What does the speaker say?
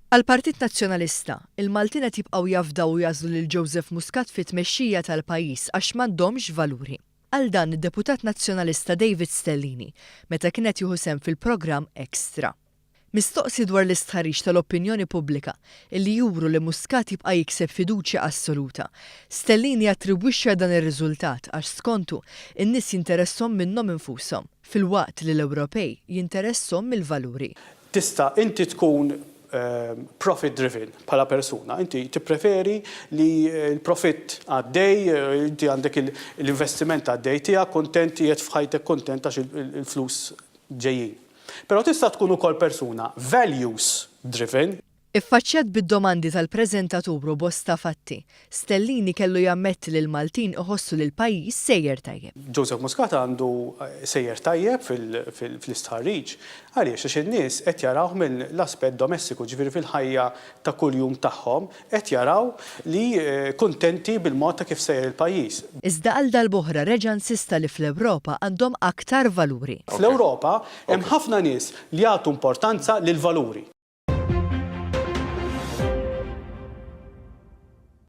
Għall-Partit Nazzjonalista, il-Maltin qed jibqgħu jafdaw u jagħżlu lil Joseph Muscat fit-tmexxija tal-pajjiż għax m'għandhomx valuri. Qal dan id-Deputat Nazzjonalista David Stellini meta kien qed jieħu sehem fil-programm Extra. Mistoqsi dwar l-istħarriġ tal-opinjoni pubblika illi juru li Muscat jibqa' jikseb fiduċja assoluta, Stellini attribwixxa dan ir-riżultat għax skontu, in-nies jinteresshom minnhom infushom, filwaqt li l-Ewropej jinteresshom mill-valuri. Tista' inti tkun profit driven bħala persuna, inti tippreferi li l-profitt għaddej, inti għandek l-investiment għaddej tiegħek, kuntent qiegħed f'ħajtek kuntent għax il-flus ġejjin. Però tista' tkun ukoll persuna values driven. Iffaċċjat bid-domandi tal-preżentatur u bosta fatti, Stellini kellu jammetti li l-Maltin iħossu li l-pajjiż sejjer tajjeb. Joseph Muscat għandu sejjer tajjeb fl-istħarriġ. Għaliex? Għax in-nies qed jarawh mill-aspett domestiku, ġifieri fil-ħajja ta' kuljum tagħhom qed jaraw li kuntenti bil-mod ta' kif sejjer il-pajjiż. Iżda għal darb'oħra reġa' insista li fl-Ewropa għandhom aktar valuri. Fl-Ewropa hemm ħafna nies li jagħtu importanza lill-valuri.